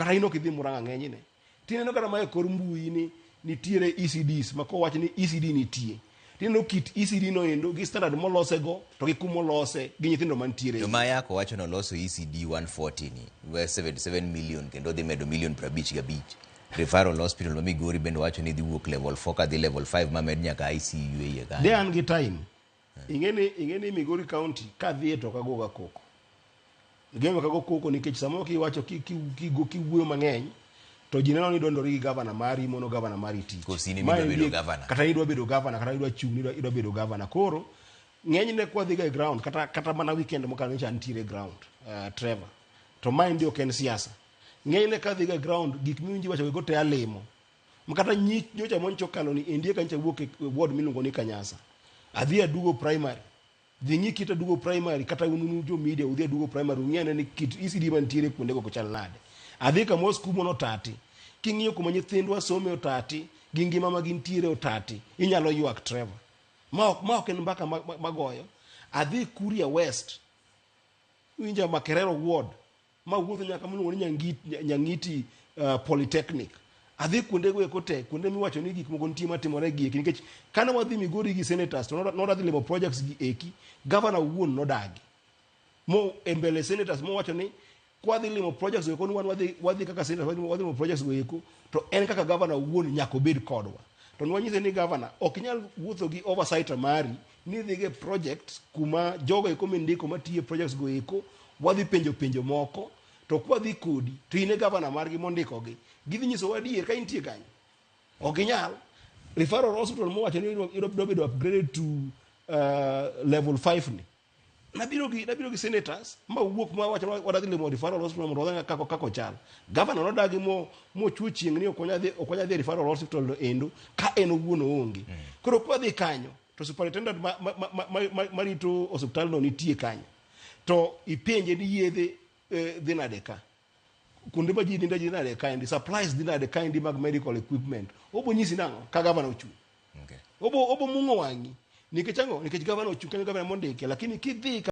kata in ok idhi Murang'a ng'enyne. Tineno kata ma e kor mbui ni nitiere ECDs ma kowach ni ECD nitie. Tineno kit ECD no endo gi standard molose go to gi kumolose gi nyithindo mantiere. To ma yako wacho noloso ECD 140 ni we 77 million kendo dhi medo million 55. Referral hospital ma Migori bende wacho ni dhi wuok level 4 kadhi level 5 mamed nyaka ICU e iye kanyo. De an gi time. Ing'e ni Migori County kadhiye to ok agoga koko. Gima ok ago koko nikech samoro kiwacho kiwuoyo mang'eny to ji neno ni idondori gi gavana mari mono gavana mari tich. Koso in ema Ma idwa bedo en gavana. Kata idwa bedo gavana kata idwa chung' idwa bedo gavana. Koro ng'enyne kwadhi ga e ground kata mana weekend mokalo nyocha antiere e ground, Trevor. To maendi ok en siasa. Ng'enyne kadhi ga e ground, gik miwinjo iwacho go te alimo. Kata nyocha moncho okalo ni endi eka nyocha wuok e ward miluongo ni Kanyasa. Adhi Adugo Primary. Dhi ng'i kit Adugo Primary, kata un jo media udhi Adugo Primary ung'i ane ni kit ECD mantiere kuondego ok chal nade. Adhi kamoro skul moro otati. King'iyo kuma nyithindwa some otati gi ngima ma gintiere otati, inyalo ywak, Trevor. Ma ok en mbaka magoyo. Adhi Kuria West, winja, Makerero Ward, ma wuotho nyaka miluongo ni Nyangiti Polytechnic. Adhi kuonde go eko te, kuonde miwacho ni gik moko nitie matimore gi eki, nikech kane wadhi Migori gi senators to nodadhi limo projects gi eki, governor owuon nodagi. Mo e mbele senators mowacho ni kwadhi limo projects go eko ni wan wadhi kaka senators wadhi limo projects go eko to en kaka governor owuon nyaka obed kodwa. To nwanyise ni governor ok inyal wuotho gi oversight mari ni idhi ge projects kuma jogo eko mindiko matiyo e projects go eko wadhi penjo penjo moko to kwadhi kodi to in e governor margi mondikogi gidhi nyisowa adier ka intie kanyo. Ok ginyal. Referral hospital mowacho ni idwa bedo upgraded to level 5 ni. Nabiro gi senators ma wuok ma wacho ni wadhi limo referral hospital mondo wadhi kako ochal. Governor nodagi mo mochuo chieng' ni ok wanyal dhi e referral hospital no endo ka en owuon oonge. Koro kwadhi kanyo to superintendent marito osiptal no nitie kanyo. To ipenje ni yedhe dhi nade ka? Kuonde ma ji ninde dhi nade kaendi? Supplies dhi nade kaendi mag medical equipment? Obo nyisi nang'o ka governor ochung'? Obo mung'o wang'i. Nikech ang'o? Nikech governor ochung' kanyo, governor mondike, lakini kidhi